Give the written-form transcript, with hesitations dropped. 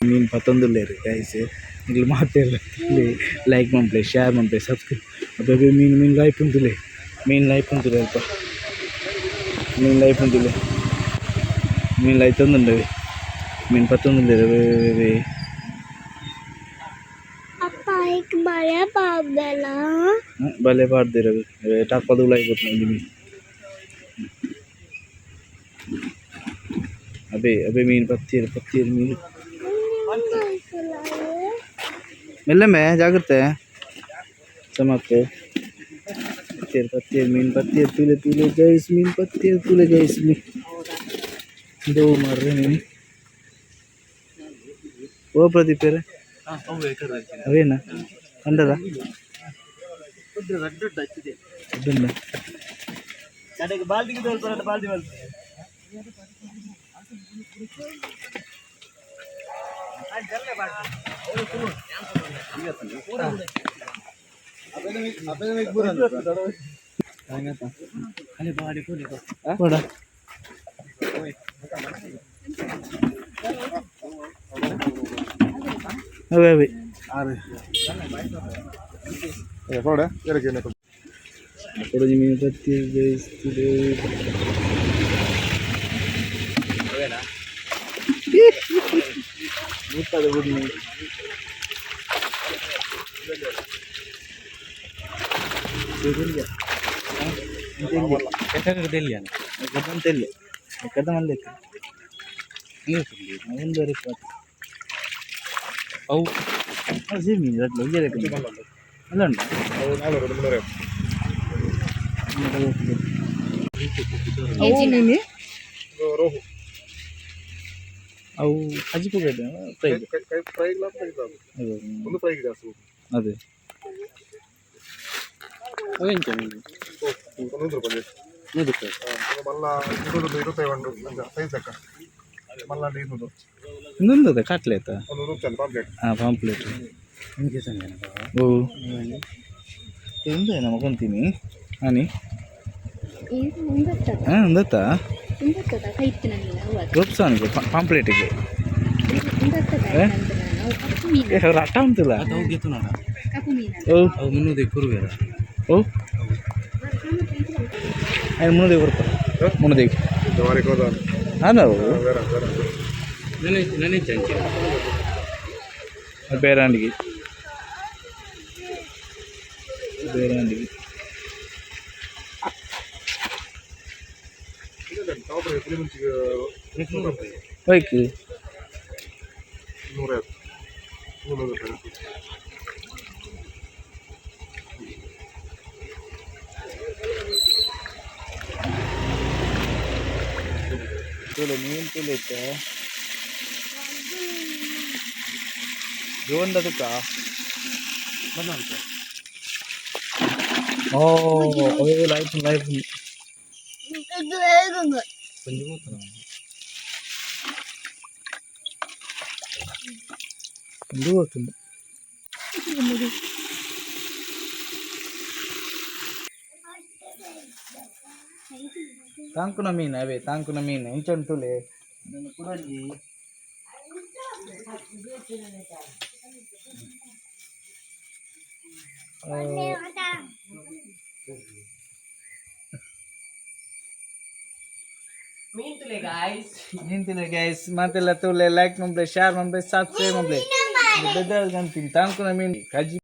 ಮೀನ್ ಪತ್ತೊಂದುಲ್ಲೆರ್ ಗೈಸ್. ನಿಕುಲು ಮಾತೆರ್ಲ ಲೈಕ್ ಮನ್ಪುಲೆ, ಶೇರ್ ಮನ್ಪುಲೆ, ಸಬ್ಸ್ಕ್ರೈಬ್. ಅಬ್ಬೆ, ಮೀನ್ ಮೀನ್ ಲೈಪುಂತುಲೆ, ಮೀನ್ ಲೈಪುಂತುಲೆ, ಅಲ್ಪ ಮೀನ್ ಲೈಪುಂತುಲೆ, ಮೀನ್ ಲೈತೊಂದುಂಡವೆ, ಮೀನ್ ಪತ್ತೊಂದುಲ್ಲೆರ್. ಅವೇ. ಅಪ್ಪ, ಐಕ್ ಬಲೆ ಪಾಡ್ದೆಲ? ಬಲೆ ಪಾಡ್ದೆರ್. ಅವೆ ಟಪ್ಪದ ಉಲಾಯಿ ಪೋತುಂಡು ಒಂಜಿ ಮೀನ್. ಅಬೆ ಅಬೆ, ಮೀನ್ ಪತ್ತಿಯೆರ್, ಪತ್ತಿಯೆರ್ ಮೀನ್. ಮೆಲ್ಲಮೆ, ಜಾಗ್ರತೆ ಸಮಾಪ್ತೆ. ಪತ್ತಿಯೆರ್, ಪತ್ತಿಯೆರ್, ಮೀನ್ ಪತ್ತಿಯೆರ್. ತೂಲೆ ತೂಲೆ ಗೈಸ್, ಮೀನ್ ಪತ್ತಿಯೆರ್, ತೂಲೆ ಗೈಸ್. ಮೀನ್ ದೋ ಮಾರ್ರೆ ಮೀನ್. ಓ ಪ್ರದೀಪೇರೆ, ಅವೇನಾ ಕಂಡದ? ಅಡ್ಡುಂಡ. ಬಾಲ್ದಿಗೆ ಬಾಲ್ದಿ ಬಾಲ್ದಿ. ಕೊಡ. ಅವೇ ಅವೇ. ಕೊಡ. ಅಪ್ಪಡೊಂಜಿ ಮೀನ್ ಪತ್ತಿಯೆರ್ ಗೈಸ್, ತೂಲೆ. ಮುಟ್ಟದ ಬುಡ್ನಿ. ತೆಲ್ಲೆ ಎಕ್ಕದ ಮಲ್ಲೆಕ್ಕ ಒಂದುವರೆ. ಅವು ಸೀ ಮೀನು ರಡ್ಲು ಒಂಜೇ ಲೆಕ್ಕ ಅಲ್ಲ ಉಂಟಾ? 400, 300. ಅವು ಮೀನು. ರೋಹು. ಅವು ಕಜಿಪು ಫ್ರೈ. Fry fry. ಒಂದು ಫ್ರೈಗೆ ಜಾಸ್ತಿ. ಅದೇ. 100 ರೂಪಾಯಿ. 100 ರೂಪಾಯಿ. ಮಲ್ಲ 20, 25 ಉಂಡು, ಅಂಚ ಸೈಜ್ ಲೆಕ್ಕ. ಮಲ್ಲ ಅಂಡ 200. ಇನ್ನೊಂದು ಕಟ್ಲೆ ಆಯ್ತಾ? ಒಂದು 100 ಪಾಂಪ್ಲೆಟ್. ಹಾಂ, ಪಾಂಪ್ಲೆಟ್. ಓ, ಉಂದು ನಮ್ಮ ಕೊಂತೀನಿ ಆನಿ. ಹಾಂ, ಉಂದತ್ತಾ? ರೋಪ್ಸಾನಿಗೆ, ಪಾಂಪ್ಲೆಟಿಗೆ ರಟ್ಟ ಉಂಟುಲ್ಲ. ಓ. ಅವು 300 ಕುರುವೇರ. ಓ, ಆಯ್ತು, 300 ಕೊಡ್ಪ, 300. ಅಲ್ಲ. ಬೇರೆ ಬೇರೆ. ನೆನೆ ಚಂಚಿ. ಬೇರಾಂಡಿಗೆ, ಬೇರಾಂಡಿಗೆ. ಬೈಕ್. 150, 300 ರೂಪಾಯಿ. ತೂಲೆ, ಮೀನು ತೂಲೆ ಇತ್ತೆ ಜೋಂದದಕ್ಕ. ಓ ಅವೇ ಲೈಫ್ ಲೈಫ್. ಒಂಜಿ ಮೂತನ. ಒಂದು ಗೊತ್ತುಂಡು. ತಾಂಕುನ ಮೀನು ಅವೇ, ತಾಂಕುನ ಮೀನು ಇಂಚ ತೂಲೆ. ನನ್ನ ಕುಡೊಂಜಿ. ಮೀನ್ ಗೈಸ್, ಮಾತೆಲ್ಲ ತೂಲೆ, ಲೈಕ್ ಮನ್ಪುಲೆ, ಶೇರ್ ಮನ್ಪುಲೆ, ಸಬ್ಸ್ಕ್ರೈಬ್ ಮನ್ಪುಲೆ. ಬೆದರ್ ಗಂತೀನಿ ತಾಂಕುನ ಮೀನು ಕಜಿ.